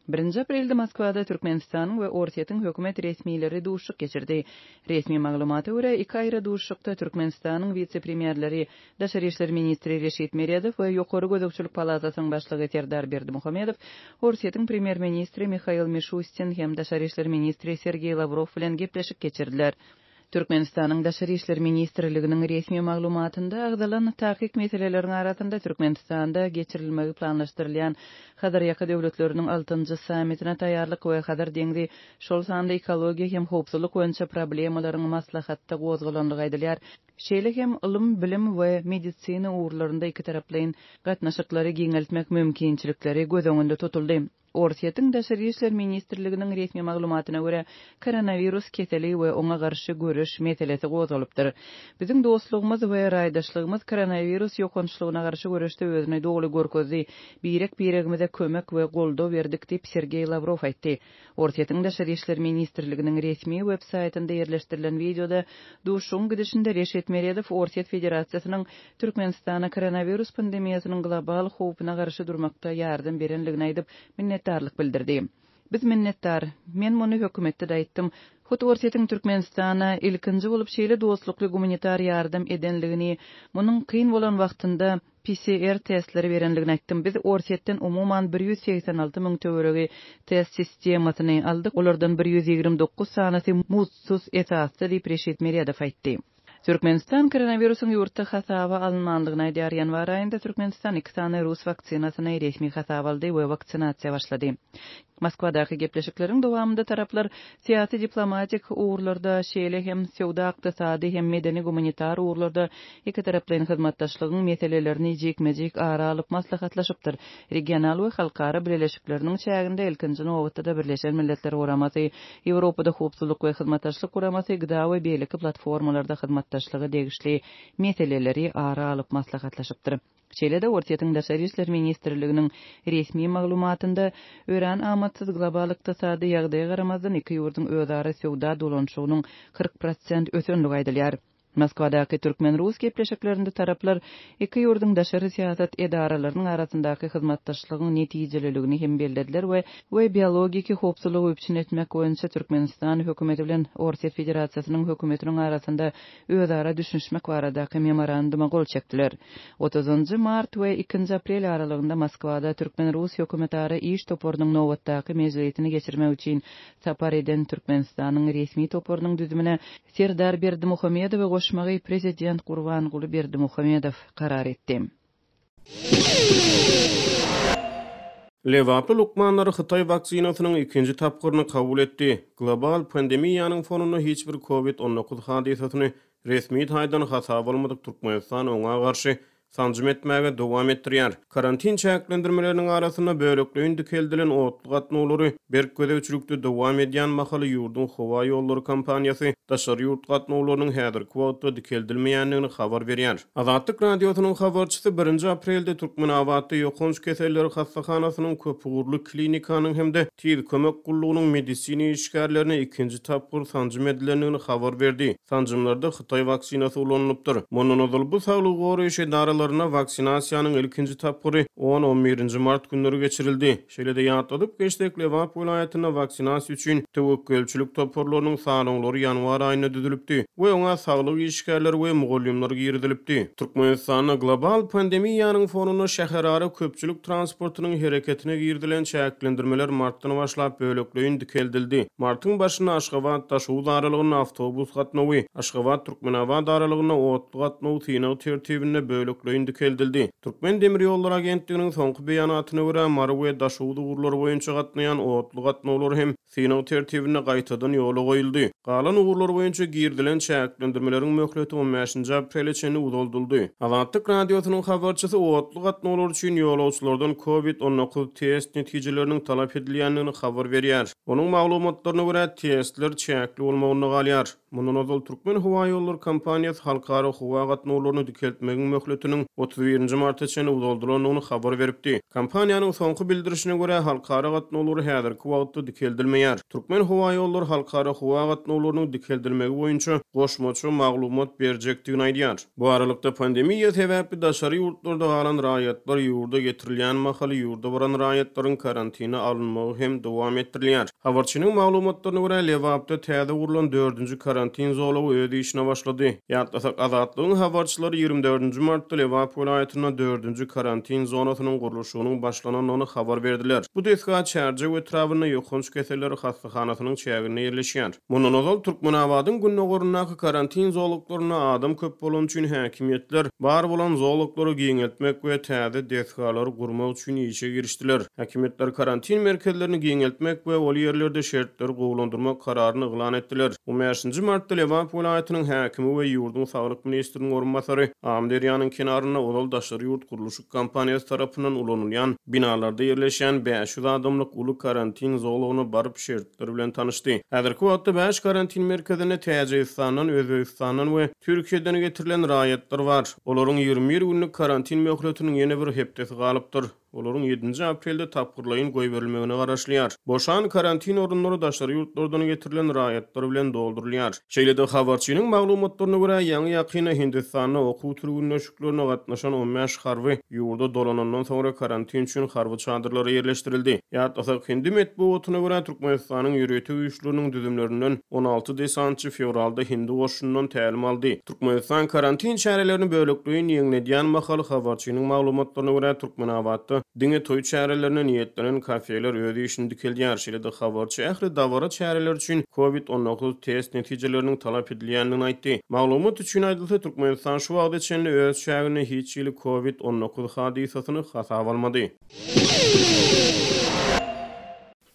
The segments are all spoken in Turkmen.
Birinji aprelde Moskwada Türkmenistanyň we Orsýetiň hökümet resmileri duşuşyk geçirdi. Resmi maglumata görä, iki aýry duşuşykda Türkmenistanyň wise-premýerleri, daşary işler ministri Reşit Meredow we Ýokary gözegçilik palatasynyň başlygy Serdar Berdimuhamedow Orsýetiň premýer-ministri Mihail Mişustin hem daşary işler ministri Sergeý Lawrow bilen gepleşik geçirdiler. Türkmenistanyň Daşary işler ministrliginiň resmi maglumatynda agzalan takyk meseleleriň arasynda Türkmenistanda geçirilmegi planlaşdyrylýan Hazarýaka döwletleriniň altynjy sammitine taýýarlyk we Hazar deňzi, şol sanda ekologiýa hem howpsuzlyk boýunça problemalaryň maslahatda gozgalandygy aýdylýar. Şeýle hem ylym, bilim we medisina ugurlarynda ikitaraplaýyn gatnaşyklary giňeltmek mümkinçilikleri göz öňünde tutuldy. Orsýetiň Daşary işler ministrliginiň resmi maglumatyna görä, koronawirus keseli we oňa garşy göreş meselesi gozgalypdyr. Biziň dostlugymyz we raýdaşlygymyz koronawirus ýokançlygyna garşy göreşde özüni doly görkezdi. Birek-biregimize kömek we goldaw berdik diýip, Sergeý Lawrow aýtdy. Orsýetiň Daşary işler ministrliginiň resmi web saýtynda ýerleşdirilen wideoda duşuşygyň gidişinde Reşit Meredow Orsýet Federasiýasynyň Türkmenistana koronawirus pandemiýasynyň global howpuna garşy durmakda ýardam berendigini aýdyp, minnetdarlyk bildirdi. Biz minnetdar. Men muny hökümetde-de aýtdym. Hut Orsýetiň Türkmenistana ilkinji bolup şeýle dostlukly gumanitar ýardam edenligini, munuň kyn bolan wagtynda PCR testleri berenligini aýtdym. Biz Orsýetden umuman 186 müň töweregi test sistemasyny aldyk, olardan 129 sanysy muzdsuz esasda diýip, Reşit Meredow aýtdy. Türkmenistan koronawirusyň ýurtda hasaba alynmandygyny aýdýar. Ýanwar aýynda Türkmenistan iki sany rus waksinasyny resmi hasaba aldy we waksinasiýa başlady. Moskwadaky gepleşikleriň dowamynda taraplar syýasy-diplomatik ugurlarda, şeýle hem söwda-ykdysady hem medeni-gumanitar ugurlarda ikitaraplaýyn hyzmatdaşlygyň meselelerini jikme-jik ara alyp maslahatlaşypdyr. Regional we halkara bileleşikleriniň çäginde, ilkinji nobatda-da Birleşen Milletler Guramasy, Ýewropada Howpsuzlyk we Hyzmatdaşlyk Guramasy, GDA we beýleki platformalarda hyzmatdaşlyga degişli meseleleri ara alyp maslahatlaşypdyr. Şeýle-de Orsýetiň Daşary işler ministrliginiň resmi maglumatynda, örän amatsyz global ykdysady ýagdaýa garamazdan, iki ýurduň özara söwda dolanyşygynyň 40 prosent ösendigi aýdylýar. Moskwadaky türkmen-rus gepleşiklerinde taraplar iki ýurduň daşary syýasat edaralarynyň arasyndaky hyzmatdaşlygyň netijeliligini hem bellediler we we biologiki howpsuzlygy üpjün etmek boýunça Türkmenistan hökümeti bilen Orsýet Federasiýasynyň hökümetiniň arasynda özara düşünişmek baradaky memoranduma gol çekdiler. Otuzynjy mart we ikinji aprel aralygynda Moskwada türkmen-rus hökümetara iş toparynyň nobatdaky mejlisini geçirmek üçin sapar eden Türkmenistanyň resmi toparynyň düzümine Serdar Berdimuhamedowy goşmagy prezident Gurbanguly Berdimuhamedow karar etdi. Lebaply lukmanlar hytaý waksinasynyň ikinji tapgyryny kabul etdi. Global pandemiýanyň fonunda hiç bir Covid 19 hadysasyny resmi taýdan hasaba almadyk Türkmenistan oňa garşy sanjym etmäge dowam etdirýär. Karantin çäklendirmeleriniň arasynda bölekleýin dikeldilen otly gatnawlary berk gözegçilikde dowam edýän mahaly ýurduň howa ýollary kompaniýasy daşary ýurt gatnawlarynyň häzirki wagtda dikeldilmeýändigini habar berýär. Azatlyk Radiosynyň habarçysy birinji aprelde Türkmenabatda ýokanç keselleri hassahanasynyň köpugurly klinikanyň hem-de Tiz kömek gullugynyň medisina işgärlerine ikinji tapgyr sanjym edilendigini habar berdi. Sanjymlarda hytaý waksinasy ulanylypdyr. Mundan ozal bu saglygy goraýyş edaralarynda waksinasiýanyň ilkinji tapgyry on-on birinji mart günleri geçirildi. Şeýle-de ýatladyp geçsek, Lebap welaýatynda waksinasiýa üçin töwekgelçilik toparlarynyň sanawlary ýanwar aýynda düzülipdi we oňa saglyk işgärleri we mugallymlar girizilipdi. Türkmenistanda global pandemiýanyň fonunda şäherara köpçülik transportynyň hereketine girizilen çäklendirmeler martdan başlap bölekleýin dikeldildi. Martyň başynda Aşgabat-Daşoguz aralygynda awtobus gatnawy, Aşgabat-Türkmenabat aralygynda otly gatnaw synag tertibinde bölekleýin dikeldildi. Türkmendemirýollary agentliginiň soňky beýanatyna görä, Mary we Daşoguz ugurlary boýunça gatnaýan otly gatnawlary hem synag tertibinde gaýtadan ýola goýuldy. Galan ugurlar boýunça girizilen çäklendirmeleriň möhleti on bäşinji aprele çenli uzaldyldy. Azatlyk Radiosynyň habarçysy otly gatnawlar üçin ýolagçylardan Covid 19 test netijeleriniň talap edilýändigini habar berýär. Onuň maglumatlaryna görä, testler çäkli bolmagynda galýar. Mundan ozal Türkmenhowaýollary kompaniýasy halkara howa gatnawlaryny dikeltmegiň möhletiniň 31 nji marta çenli uzaldylandygyny habar beripdi. Kompaniýanyň soňky bildirişine görä, halkara gatnawlary häzirki wagtda dikeldilmeýär. Türkmenhowaýollary halkara howa gatnawlarynyň dikeldilmegi boýunça goşmaça maglumat berjekdigini aýdýar. Bu aralykda, pandemiýa sebäpli daşary ýurtlarda galan raýatlar ýurda getirilýän mahaly ýurda baran raýatlaryň karantine alynmagy hem dowam etdirilýär. Habarçynyň maglumatlaryna görä, Lebapda täze gurlan dördünji karantin zolagy öz işine başlady. Ýatlasak, Azatlygyň habarçylary 24 nji martda Lebap welaýatynda dördünji karantin zonasynyň gurluşygynyň başlanandygyny habar berdiler. Bu desga Çärjew etrabynda ýokanç keselleri hassahanasynyň çäginde ýerleşýär. Mundan ozal, Türkmenabadyň gündogaryndaky karantin zolaklarynda adam köp bolany üçin häkimiýetler bar bolan zolaklary giňeltmek we täze desgalary gurmak üçin işe girişdiler. Häkimiýetler karantin merkezlerini giňeltmek we ol ýerlerde şertleri gowulandyrmak kararyny yglan etdiler. On bäşinji martda Lebap welaýatynyň häkimi we ýurduň saglyk ministriniň orunbasary Amyderýanyň kenarynda ozal daşary ýurt gurluşyk kompaniýasy tarapyndan ulanylýan binalarda ýerleşýän 500 adamlyk uly karantin zolagyna baryp, şertler bilen tanyşdy. Häzirki wagtda bäş karantin merkezinde Täjigistandan, Özbegistandan we Türkiýeden getirilen raýatlar bar. Olaryň 21 günlük karantin möhletiniň ýene bir hepdesi galypdyr. Olaryň ýedinji aprelde tapgyrlaýyn goýberilmegine garaşylýar. Boşan karantin orunlary daşary ýurtlardan getirilen raýatlar bilen doldurylýar. Şeýle-de, habarçynyň maglumatlaryna görä, ýaňy-ýakynda Hindistanda okuw türgünleşiklerine gatnaşan 15 harby ýurda dolanandan soňra karantin üçin harby çadyrlara ýerleşdirildi. Ýatlasak, hindi metbugatyna görä, Türkmenistanyň ýörite güýçleriniň düzümlerinden 16 desantçy fewralda hindi goşunyndan tälim aldy. Türkmenistan karantin çärelerini bölekleýin ýeňledýän mahaly, habarçynyň maglumatlaryna görä, Türkmenabatda diňe toý çärelerine niýetlenen kafeler öz işini dikeldýär. Şeýle-de habarçy ähli dabara çäreleri üçin Covid 19 test netijeleriniň talap edilýändigini aýtdy. Maglumat üçin aýdylsa, Türkmenistan şu wagta çenli öz çäginde hiç hili Covid 19 hadysasyny hasaba almady.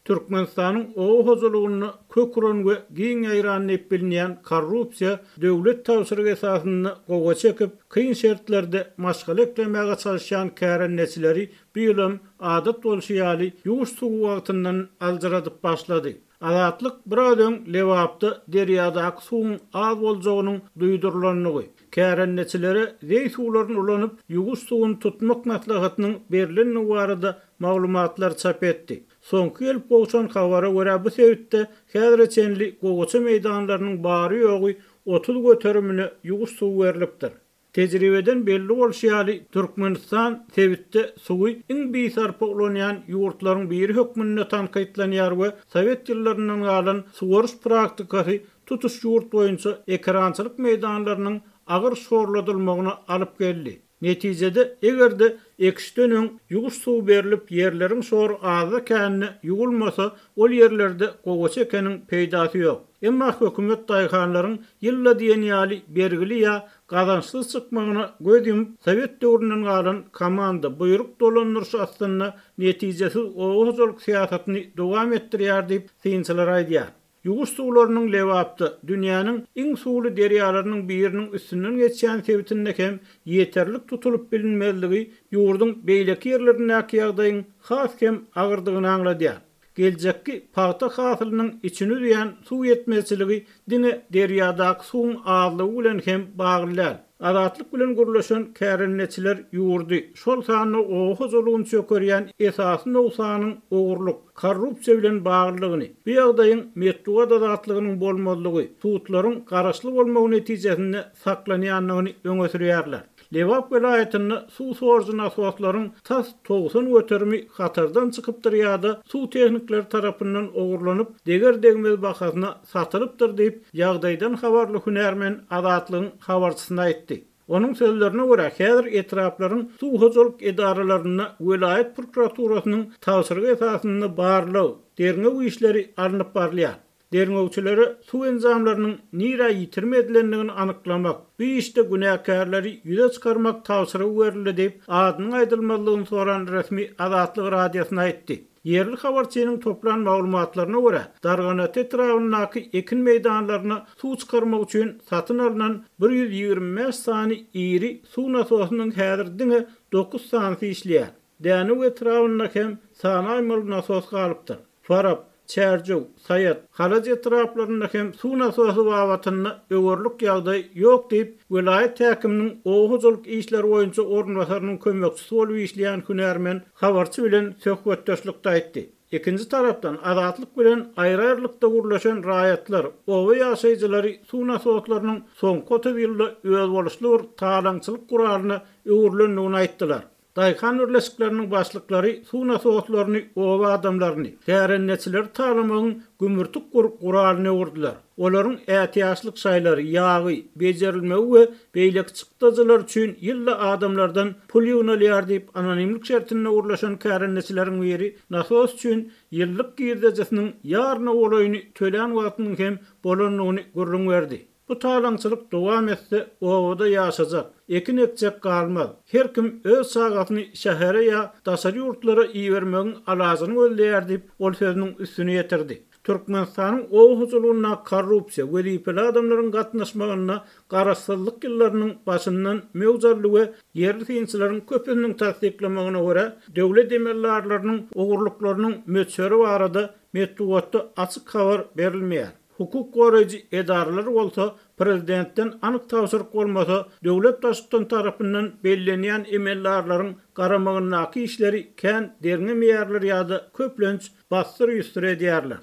Türkmenistanyň oba hojalygynda kök uran we giň ýaýran diýip bilinýän korrupsiýa döwlet tabşyrygy esasynda gowaça ekip, kyn şertlerde maşgala eklemäge çalyşýan kärendeçileri bu ýylam adat bolşy ýaly ýuwuş suwy wagtyndan aljyradyp başlady. Azatlyk biraz öň Lebapda derýadaky suwuň az boljagynyň duýdurylandygy, kärendeçilere zeý suwlaryny ulanyp, ýuwuş suwuny tutmak maslahatynyň berlendigi barada maglumatlary çap etdi. Soňky gelip gowşan habara görä, bu sebitde häzire çenli gowaça meýdanlarynyň bary-ýogy 30 göterimine ýuwuş suwy berlipdir. Tejribeden belli bolşy ýaly, Türkmenistan sebitde suwy iň bisarpa ulanýan ýurtlaryň biri hökmünde tankytlanýar we sowet ýyllaryndan galan suwaryş praktikasy tutuş ýurt boýunça ekerançylyk meýdanlarynyň agyr şorladylmagyna alyp geldi. Netijede, eger-de ekişden öň ýuwuş suwy berlip, ýerleriň şory azda-kände ýuwulmasa, ol ýerlerde gowaça ekeniň peýdasy ýok. Emma hökümet daýhanlaryň ýylda diýen ýaly bergili ýa gazançsyz çykmagyna göz ýumup, sowet döwründen galan komanda, buýruk dolandyryşy astynda netijesiz oba hojalyk syýasatyny dowam etdirýär diýip, synçylar aýdýar. Ýuwuş suwlarynyň Lebapda, dünýäniň iň suwly derýalarynyň biriniň üstünden geçýän sebitinde hem ýeterlik tutulyp bilinmezligi ýurduň beýleki ýerlerindäki ýagdaýyň has hem agyrdygyny aňladýar. Geljekki pagta hasylynyň içini üzýän suw ýetmezçiligi diňe derýadaky suwuň azlygy bilen hem bagly däl. Azatlyk bilen gürleşen kärendeçiler ýurdy, şol sanda oba hojalygyny çökerýän esasy nogsanyň ogurlyk, korrupsiýa bilen baglydygyny, bu ýagdaýyň metbugat azatlygynyň bolmazlygy, sudlaryň garaşly bolmagy netijesinde saklanýandygyny öňe sürýärler. Lebap welaýatynda suw sorujy nasoslaryň tas 90 göterimi hatardan çykypdyr ýa-da suw tehnikleri tarapyndan ogurlanyp, deger-degmez bahasyna satylypdyr diýip, ýagdaýdan habarly hünärmen Azatlygyň habarçysyna aýtdy. Onuň sözlerine görä, häzir etraplaryň suw hojalyk edaralarynda welaýat prokuraturasynyň tabşyrygy esasynda barlag, derňew işleri alnyp barylýar. Derňewçilere suw enjamlarynyň nirä ýitirim edilendigini anyklamak, bu işde günäkärleri ýüze çykarmak tabşyrygy berildi diýip, adynyň aýdylmazlygyny soran resmi Azatlyk Radiosyna aýtdy. Ýerli habarçynyň toplan maglumatlaryna görä, Darganata etrabyndaky ekin meýdanlaryna suw çykarmak üçin satyn alnan 125 sany iri suw nasosynyň häzir diňe dokuz sanysy işleýär. Dänew etrabynda hem sanaýmaly nasos galypdyr. Farap, Çärjew, Saýat, Halaç etraplarynda hem suw nasosy babatynda öwerlik ýagdaý ýok diýip, welaýat häkiminiň oba hojalyk işleri boýunça orunbasarynyň kömekçisi bolup işleýän hünärmen habarçy bilen söhbetdeşlikde aýtdy. Ikinji tarapdan, Azatlyk bilen aýry-aýrylykda gürleşen raýatlar, oba ýaşaýjylary suw nasoslarynyň soňky 30 ýylda özboluşly bir talaňçylyk guralyna öwrülendigini aýtdylar. Daýhan birleşikleriniň başlyklary suw nasoslaryny oba adamlaryny, kärendeçileri talamagyň gümürtik bir guralyna öwürdiler. Olaryň ätiýaçlyk şaýlary, ýagy, bejerilmegi we beýleki çykdajylar üçin ýylda adamlardan pul ýygnalýar diýip, anonimlik şertinde gürleşen kärendeçileriň biri nasos üçin ýyllyk girdejisiniň ýaryna golaýyny tölän wagtynyň hem bolandygyny gürrüň berdi. Bu talaňçylyk dowam etse, obada ýaşajak, ekin ekjek galmaz. Her kim öz çagasyny şähere ýa daşary ýurtlara ibermegiň alajyny gözleýär diýip, ol sözüniň üstüni ýetirdi. Türkmenistanyň oba hojalygynda korrupsiýa wezipeli adamlaryň gatnaşmagynda garaşsyzlyk ýyllarynyň başyndan möwç aldy we ýerli synçylaryň köpüsiniň tassyklamagyna görä, döwlet emeldarlarynyň ogurlyklarynyň möçberi barada metbugatda açyk habar berilmeýär. Hukuk goraýjy edaralar bolsa prezidentden anyk tabşyryk bolmasa, döwlet baştutan tarapyndan bellenýän emeldarlaryň garamagyndaky işleri kän derňemeýärler ýa-da köplenç bassyr-ýüsdür edýärler.